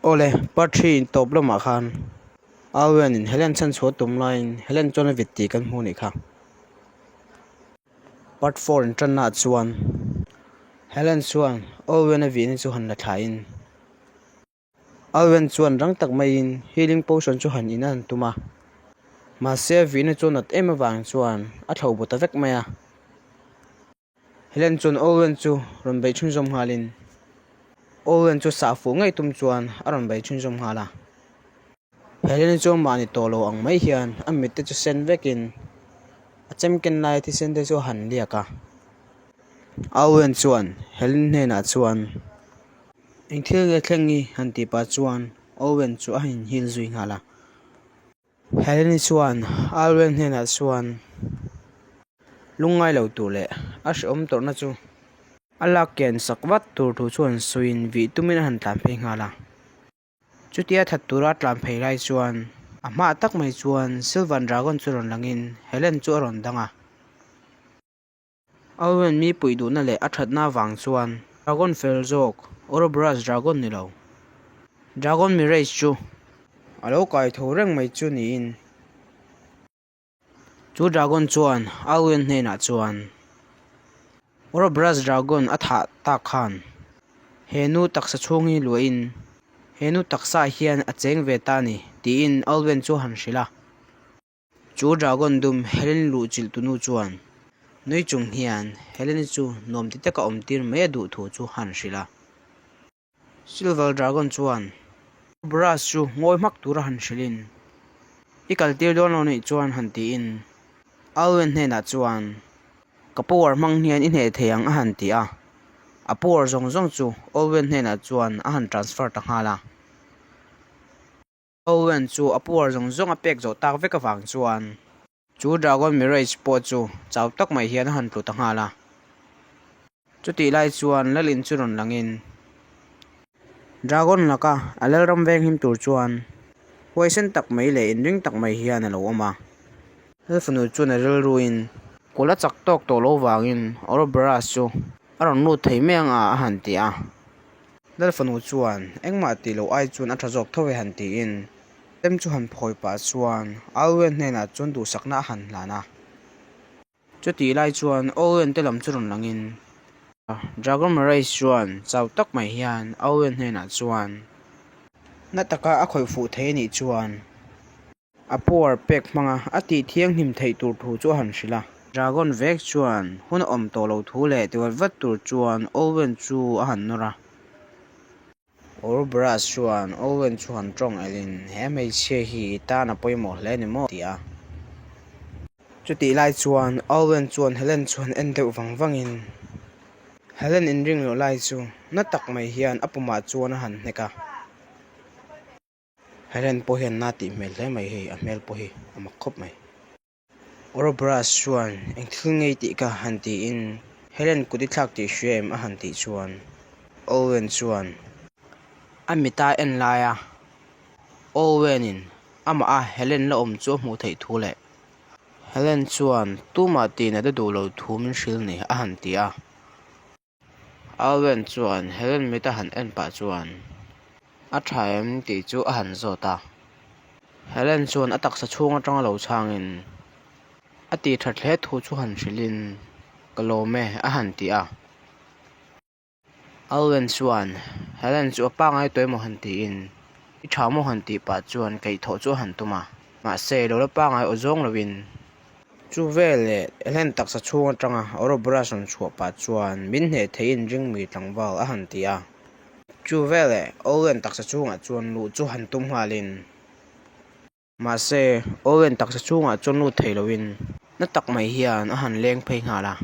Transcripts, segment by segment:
Awle, part hi intawp lamah khan Alwen in Helen chhanchhuah tum laiin Helen chuan a vit tih kan hmu a nih kha. Part 4 inṭanna ah chuan Helen chuan Alwen a vihna chu han la thlain Alwen chuan rang tak maiin healing potion chu han in a han tum a, mahse a vihna chu a nat em avang chuan a thlo bu ta vek mai a. Helen chuan Owen chu rawn beih chhunzawm nghalin Owen chu sah fuh ngei tum chuan a rawn beih chhunzawm nghal a. Helen chu mahni tawh lo ang mai hian a mit te chu sen vekin a chem ken lai thisen te chu a han liak a. Owen chuan Helen hnenah chuan Eng thil nge thleng i han tih pah chuan Owen chu a inhil zui nghal a. Heleni chuan Alwen hnenah chuan lungngai lo tur leh a hrehawm tawrhna chu a lak ken sak vat tur thu chuan sawiin vih tumin a han tlan phei nghal a. Chutia that tura a tlan phei lai chuan a hmaah tak mai chuan Sylvan Dragon chu rawn langin Helen chu a rawn dang a. Alwen mi puih duhna leh a thatna avang chuan Dragon fel zawk, Ouroboros Dragon ni lo, Dragon Mirage chu a lo kai tho reng mai chu niin. Chu Dragon chuan Alwen hnenah chuan Ouroboros Dragon a thah tak khan he nu taksa chhung hi luahin he nu taksa hian a cheng ve ta a ni tiin Alwen chu a han hrilh a. Chu dragon dum Helen luh chilh tu nu chuan nui chung hian Helen-i chu nuam ti taka awm tir mai a duh thu chu han hrilh a. Silver Dragon chuan Brush chu ngawi hmak tura han hrilhin, I kal tir dawn lo nih chuan han tiin Alwen hnenah chuan Ka power hmang hian i hneh thei ang a han ti a. A power zawng zawng chu Alwen hnenah chuan a han transfer ta nghal a. Owen chu a puar zawng zawng a pek zawh tak vek avang chuan chu Dragon Mirage pawh chu chau tak mai hian a han tlu ta nghal a. Chutih lai chuan Lalin chu rawn langin Dragon laka a lalram venghim tur chuan huaisen tak mai leh inring tak mai hian a lo awm a. Lalfanu chuan a rilruin kawlh a chak tawk tawh lo vangin Ouroboros chu a rawn lut thei mai ang a a han ti a. Lalfanu chuan, Engmah tih loh ai chuan a tha zawk tho e han tiin Lem chu han phawi pah chuan Alwen hnenah chuan duhsakna a han hlan a. Chutih lai chuan Alwen te lam chu rawn langin Dragon Marais chuan chau tak mai hian Alwen hnenah chuan na taka a khawih fuh thei anih chuan A power pek hmanga a tih thianghlim theih tur thu chu a han hrilh a. Dragon vek chuan hun a awm tawh lo thu leh ti vat vat tur chuan Owen chu a han nawr a. Ouroboros chuan Owen chu han tawng elin, He hmeichhia hi i tan a pawimawh hle ni maw? ti a. Chutih lai chuan Owen chuan Helen chu han en deuh vang vangin, Helen inring loh lai chu na tak mai hian a pumah chuan a han hnek a. Helen pawh hian na tih hmel hle mai hei a hmel pawh hi a mak khawp mai. Ouroboros chuan eng thil ngei tih ka han tiin Helen kut i thlak tih hria em a han tih chuan Owen chuan a mita en laia Owen in amah a Helen la awm chu a hmuh theih thu leh Helen chuan tumah tih nat a duh lo thu min hrilh ni a han ti a. Alwen chuan Helen mit a han en pah chuan a tha em tih chu a han zawt a. Helen chuan a taksa chhung atanga lo chhangin a tih that hle thu chu han hrilhin ka lawm e a han ti a. Alwen chuan Helen chu a pangngai tawh emaw han tiin i tha maw han tih pah chuan kaihthawh chu a han tum a. Mahse lo la pangngai aw zawng lovin Chu veleh Helen taksa chhung atanga Ouroboros rawn chhuah pah chuan min hneh theihin ring mi tlangval a han ti a. Chu veleh Owen taksa chhungah chuan luh chu han tum nghalin. Mahse, Owen taksa chhungah chuan lut thei loin na tak mai hian a han leng phei nghal a.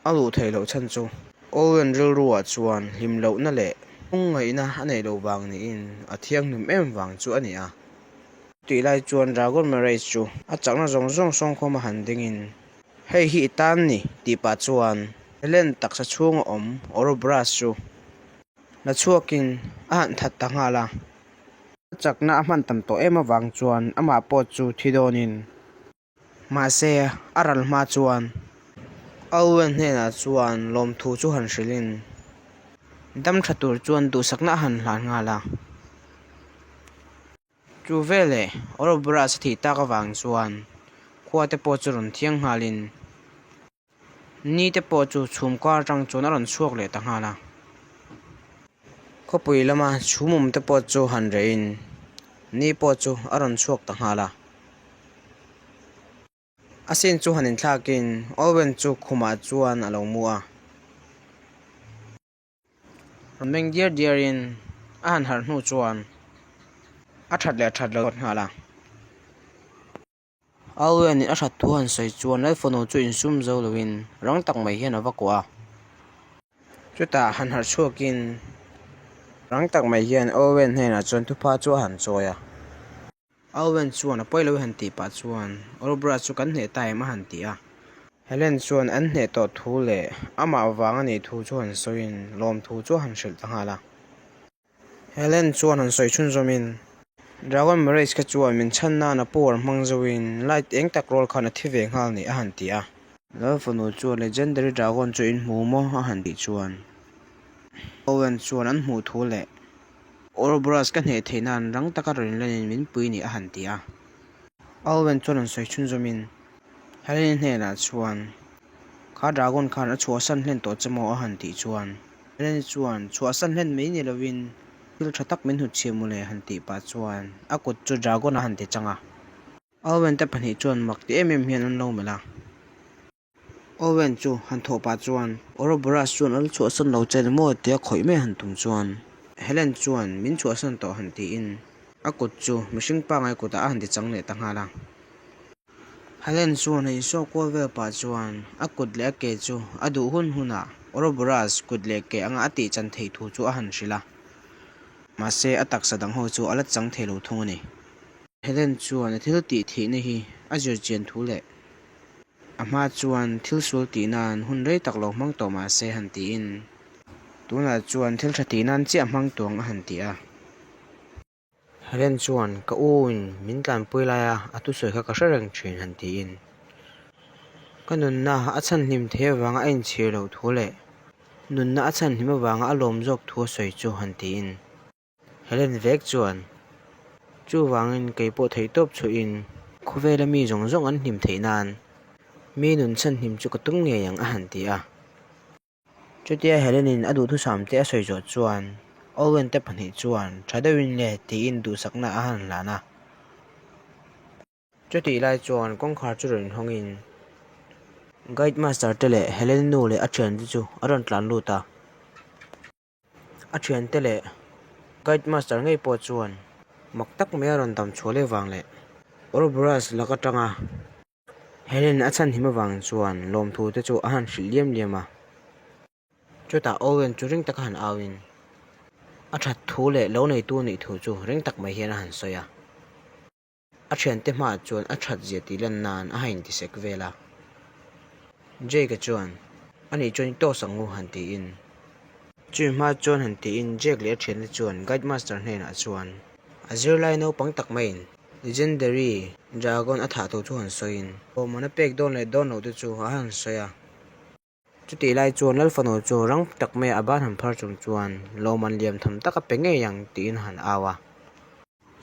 A luh theih loh chhan chu Owen rilruah chuan hlim lohna leh lungngaihna a neih loh vang niin a thianghlim em vang chu a ni a. Tih lai chuan Dragon Marriage chu a chakna zawng zawng sawngkhawm a han dingin, Hei hi i tan ni, tih pah chuan Helen taksa chhunga awm Ouroboros chu la chhuakin a han that ta nghal a. A chakna a hman tam tawh em avang chuan amah pawh chu thi dawnin Mahse, a ral hma chuan Owen hnenah chuan lawmthu chu han hrilhin dam tha tur chuan duhsakna a han hlan nghal a. Chu veleh Ouroboros a thih tak avang chuan khua te pawh chu rawn thiang nghalin ni te pawh chu chhum kar atang chuan a rawn chhuak leh ta nghal a. Khawpui lama chhum awm te pawh chu han rehin ni pawh chu a rawn chhuak ta nghal a. A sin chu han inthlakin Owen chu khumah chuan a lo mu a. Rawn meng diar diarin a han harh hnu chuan a that leh that lo nghal a. Alwen-in a that thu han sawi chuan Lalfanu chu insum zo loin rang tak mai hian a va kuah a. Chutah han harh chhuakin rang tak mai hian Alwen hnenah chuan thupha chu a han chawi a. Alwen chuan a pawi lo han tih pah chuan Orbra chu kan hneh ta em a han ti a. Helen chuan an hneh tawh thu leh amah vang a nih thu chu han sawiin lawmthu chu a han hrilh ta nghal a. Helen chuan han sawi chhunzawmin Dragon Marriage kha chuan min chhan nan a power hmang zoin light eng tak rual khan a thi ve nghal ni a han ti a. Lal fanu chuan Legendary Dragon chu in hmu maw a han tih chuan Owen chuan an hmuh thu leh Ouroboros ka hneh theih nan rang taka rawn inlanin min pui ni a han ti a. Alwen chuan rawn sawi chhunzawmin Helen-i hnenah chuan, Kha dragon khan a chhuahsan hlen tawh che maw? a han tih chuan Helen-i chuan, Chhuahsan hlen mai ni lovin thil tha tak min hnutchhiah mawle han tih pah chuan a kut chu dragon a han ti chang a. Alwen te pahnih chuan mak ti em em hian an lo melh a. Owen chu han thawh pah chuan Ouroboros chuan a la chhuahsan lo che ni maw tia khawih mai han tum chuan Helen chuan min chhuahsan tawh han tiin a kut chu mihring pangai kutah a han ti chang leh ta nghal a. Helen chuan a insawh kual vel pah chuan a kut leh a ke chu a duh hun hunah Ouroboros kut leh ke anga a tih chan theih thu chu a han hrilh a. Mahse a taksa dang ho chu a la chang thei lo thung a ni. Helen chuan a thil tih theihna hi a zir chian thu leh A hma chuan thil sual tih nan hun rei tak lo hmang tawh mah se han tiin tunah chuan thil tha tih nan chiah hmang tuang a han ti a. Helen chuan ka u in min tlanpui laia a thusawi kha ka hre reng thin han tiin ka nunna a chhanhlim thei avanga a inchhir loh thu leh nunna a chhanhlim avanga a lawm zawk thu a sawi chu han tiin Helen vek chuan, Chuvangin kei pawh theihtawp chhuahin khawvela mi zawng zawng an hlim theih nan mi nun chhanhlim chu ka tum ngei ang a han ti a. Chutia Helen-in a duhthusam te a sawi zawh chuan Owen te pahnih chuan tha deuhin le tiin duhsakna a han hlan a. Chutih lai chuan kawngkhar chu rawn inhawngin Guide Master te leh Helen-i nu leh a thiante chu a rawn tlan lut a. A thiante leh Guide Master ngei pawh chuan mak tak mai a rawn dam chhuah leh vang leh Ouroboros lak atanga Helen a chhanhim avang chuan lawmthu te chu a han hrilh liam liam a. Chutah Owen chu ring taka han auin a that thu leh lo neitu a nih thu chu ring tak mai hian a han sawi a. A thiante hmaah chuan a that zia tih lan nan a hain ti sek vel a. Jake-a chuan, Ani chuan i toss ang u han tiin. Chumi hma chuan han tiin Jake leh a thiante chuan Guide Master hnenah chuan a zirlai naupang tak maiin Legendary Dragon a thah thu chu han sawiin lawmman a pek dawn leh dawn loh te chu a han sawi a. Chutih lai chuan Lalfanu chu rang tak maia a ban han phar chung chuan lawmman liam tham tak a pe ngei ang tiin a han au a.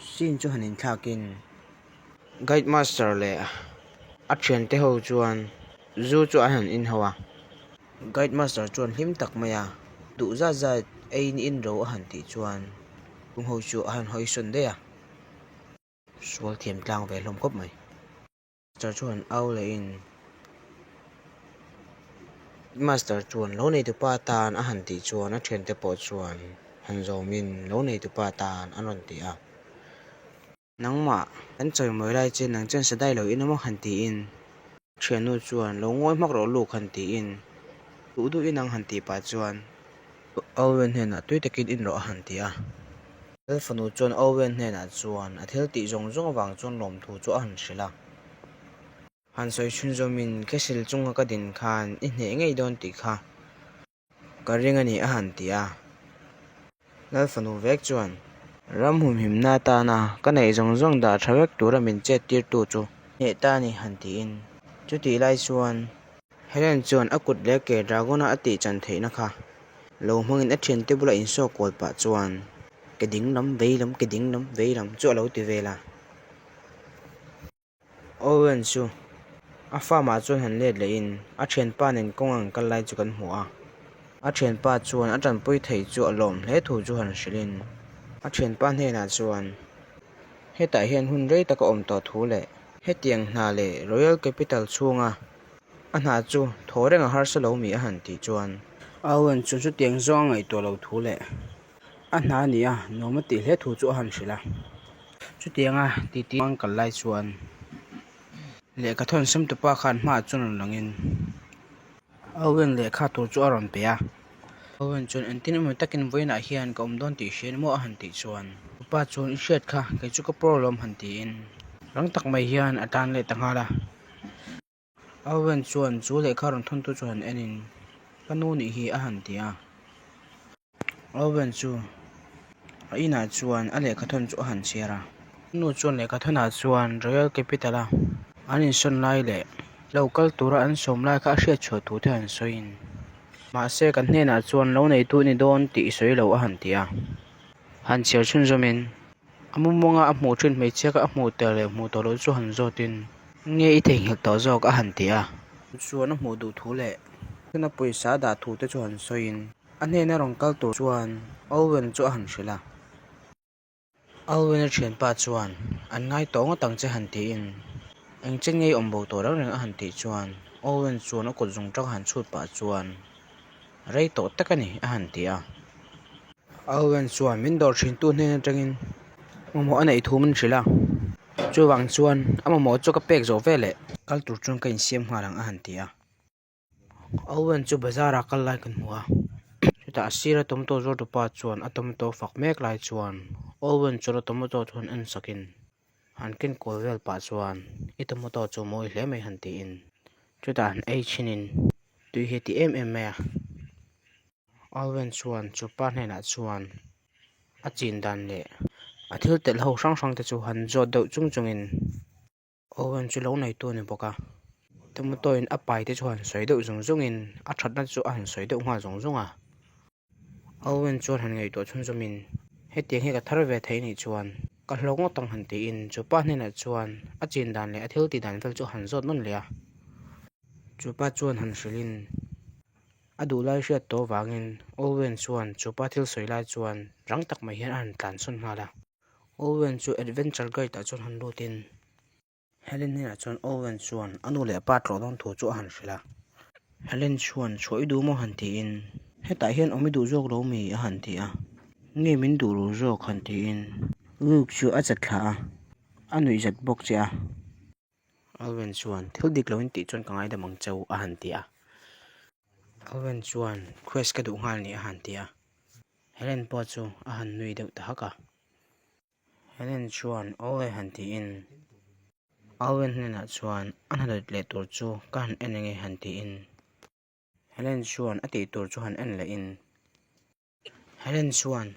Scene chu han inthlakin Guide Master leh a thiante ho chuan zu chu an han in ho a. Guide Master chuan hlim tak maia duh zat zat eiin in ro a han tih chuan chung ho chu a han hawi sawn daih a. Sual thiam tlang ve hlawm khawp mai. Master chuan au lehin Master chuan lo neitupa tan a han tih chuan a thiante pawh chuan han zawmin lo neitupa tan an rawn ti a. Nangmah kan chawimawi lai che nang chuan sadai lo in emaw han tiin thiannu chuan lo ngawi hmak rawh luk han tiin duh duh in ang han tih pah chuan Owen hnenah tui takin in rawh a han ti a. Lal fanu chuan Owen hnenah chuan a thil tih zawng zawng avang chuan lawmthu chu a han hrilh a. Han sawi chhunzawmin Castle chunga ka din khan i hneh ngei dawn tih kha ka ring a ni a han ti a. Lal fanu vek chuan ram humhimna atana ka neih zawng zawng dah tha vek tura min chet tirtu chu hneh ta a ni han tiin chutih lai chuan Helen chuan a kut leh ke Dragon-a a tih chan theihna kha lo hmangin a thiante bula insawh kual pah chuan. Ke ding lam vei lam, ke ding lam vei lam chu a lo ti vel a. Owen chu a farm ah chuan han let leh in a thianpa nen kawng an kal lai chu kan hmu a. A thianpa chuan a tanpui thei chu a lawm hle thu chu han hrilh in a thianpa hnenah chuan hetah hian hun rei tak a awm tawh thu leh hetiang hna leh Royal Capital chhunga a hna chu thaw reng a harsa lo mi a han tih chuan Owen chu chutiang zawng a ngaihtuah lo thu leh A hna a ni a, nuam a tih hle thu chu a han hrilh a. Chutianga titi an kal lai chuan lehkha thawn semtupa khan hmaah chuan rawn langin Owen lehkha tur chu a rawn pe a. Owen chuan engtin emaw takin vawiinah hian ka awm dawn tih hria ni maw a han tih chuan pa chuan i hriat kha kei chu ka pawr alawm han tiin rang tak mai hian a tan leh ta nghal a. Owen chuan chu lehkha rawn thawntu chu han enin, Ka nu nih hi a han ti a. Owen chu a inah chuan a lehkha thawn chu a han chhiar a. Ka nu chuan lehkha thawnah chuan Royal Capital a an insawn lai leh lo kal tura an sawm lai kha a hriat chhuah thu te han sawiin, Mahse kan hnenah chuan lo neitu i ni dawn tih i sawi lo a han ti a. Han chhiar chhunzawmin A mumawng a a hmuh thin hmeichhia kha a hmuh tel leh hmuh tawh loh chu han zawtin nge i theihnghilh tawh zawk a han ti a. Chuan a hmuh duh thu leh chhuna pawisa a dah thu te chu han sawiin a hnena rawn kal tur chuan Owen chu a han hrilh a. Owen a thianpa chuan an ngai tawh ngawt ang che han tiin eng chen nge i awm bo tawh reng reng a han tih chuan Owen chuan a kut zung tang han chhut pah chuan rei tawh tak a ni a han ti a. Owen chuan min dawr thintu hnen atangin mamawh a neih thu min hrilh a, chuvang chuan a mamawh chu ka pek zawh veleh kal tur chuan ka insiam nghal ang a han ti a. Owen chu bazar ah kal lai kan hmu a, chutah a sira tomato zuar tupa chuan a tomato fak mek lai chuan Owen chuan a tomato chu han en sakin han ken kual vel pah chuan i tomato chu mawi hle mai han tiin chutah han ei chhin in tui hi a ti em em mai a. Alvin chuan chu pa hnenah chuan a chin dan leh a thil telh ho hrang hrang te chu han zawt deuh chung chungin Owen chu lo neitu a ni bawk a, tomato in a pai te chu han sawi deuh zung zungin a thatna chu a han sawi deuh nghal zung zung a. Owen chuan han ngaihtuah chhunzawmin hetiang hi ka thar ve thei nih chuan ka hlawk ngawt ang han tiin chu pa hnenah chuan a chin dan leh a thil tih dan vel chu a han zawt nawn leh a. Chu pa chuan han hrilhin. A duh lai hriat tawh vangin Owen chuan chupa thil sawi lai chuan rang tak mai hian a han tlansawn nghal a. Owen chu Adventure Guide ah chuan han lutin Helen hnenah chuan Owen chuan a nu leh a pa tlawh dawn thu chu a han hrilh a. Helen chuan chhuah i duh maw han tiin hetah hian awm i duh zawk lo mi a han ti a. Nge min duh ru zawk han tiin Luke chu a chat thla a, a nuihzat bawk che a. Alvin chuan thil dik loin tih chuan ka ngaidam ang cheu a han ti a. Alvin chuan quest ka duh nghal ni a han ti a. Helen pawh chu a han nui deuh ta hak a. Helen chuan aw e han tiin Alvin hnenah chuan a hna let leh tur chu ka han en ange han tiin Helen chuan a tih tur chu han en lehin Helen chuan,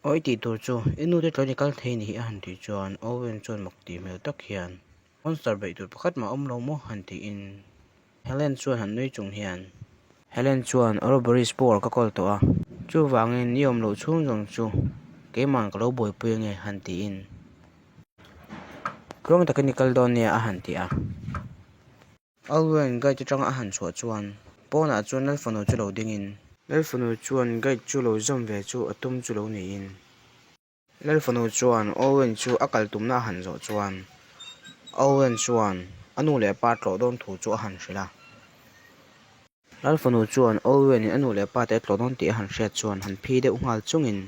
Aw i tih tur chu i nu te tlawin i kal thei ni hi a han tih chuan Owen chuan mak tih hmel tak hian, Monster beih tur pakhat mah awm lo maw? han tiin Helen chuan han nui chung hian, Helen chuan Ouroboros power ka kawl tawh a, chuvangin i awm loh chhung zawng chu keimah ka lo buaipui ange han tiin tluang takin i kal dawn nia a han ti a. Alwen guide atanga a han chhuah chuan pawnah chuan Lalfanu chu lo dingin. Lalfanu chuan guide chu lo zawm ve chu a tum chu lo niin. Lalfanu chuan Owen chu a kal tumna a han zawh chuan Owen chuan a nu leh a pa tlawh dawn thu chu a han hrilh a. Lalfanu chuan Owen in a nu leh a pa te a tlawh dawn tih a han hriat chuan han phi deuh nghal chungin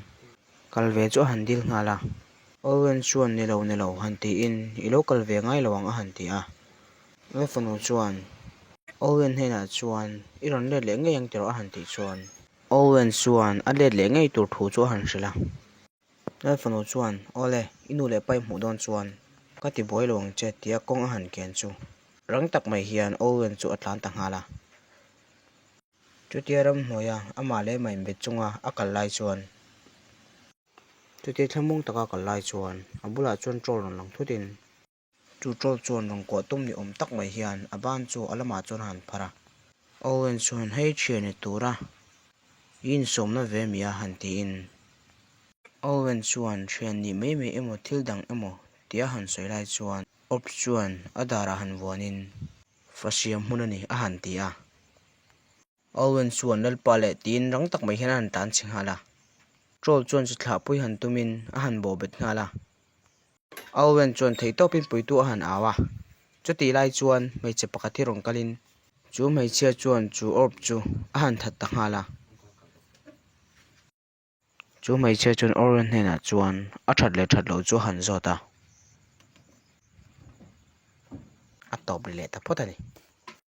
kal ve chu a han dil nghal a. Owen chuan ni lo ni lo han tiin i lo kal ve ngai lo ang a han ti a. Ka fanu chuan Owen hnenah chuan i rawn let leh ngei ang tiraw a han tih chuan Owen chuan a let leh ngei tur thu chu a han hrilh a. Lal fanu chuan Awle, i nu leh pa i hmuh dawn chuan ka ti buai lo ang che tia kawng a han ken chu rang tak mai hian Owen chu a tlan ta nghal a. Chutia ramhnuaia amah leh amah inbet chunga a kal lai chuan chutia thlamuang taka a kal lai chuan a bulah chuan troll rawn lang thutin Chu troll chuan rawn kuah tum ni awm tak mai hian a ban chu a lamah chuan a han phar a. Owen chuan, Hei thian i tura i insawmna ve mi a? han tiin. Olwen chuan thian nih mai mai emaw thil dang emaw tia han sawi lai chuan Orbs chuan a darah han vuanin fa siam hmun a ni a han ti a. Olwen chuan Lalpa leh tiin rang tak mai hian a han tlan chhe nghal a. Troll chuan chu thlahpui han tumin a han bawhbet nghal a. Olwen chuan theihtawpin puitu a han au a. Chutih lai chuan hmeichhe pakhat hi rawn kalin chu hmeichhia chuan chu orb chu a han that ta nghal a. Chu hmeichhia chuan Orion hnenah chuan a that leh that loh chu a han zawt a, a tawp ri leh ta phawt a ni.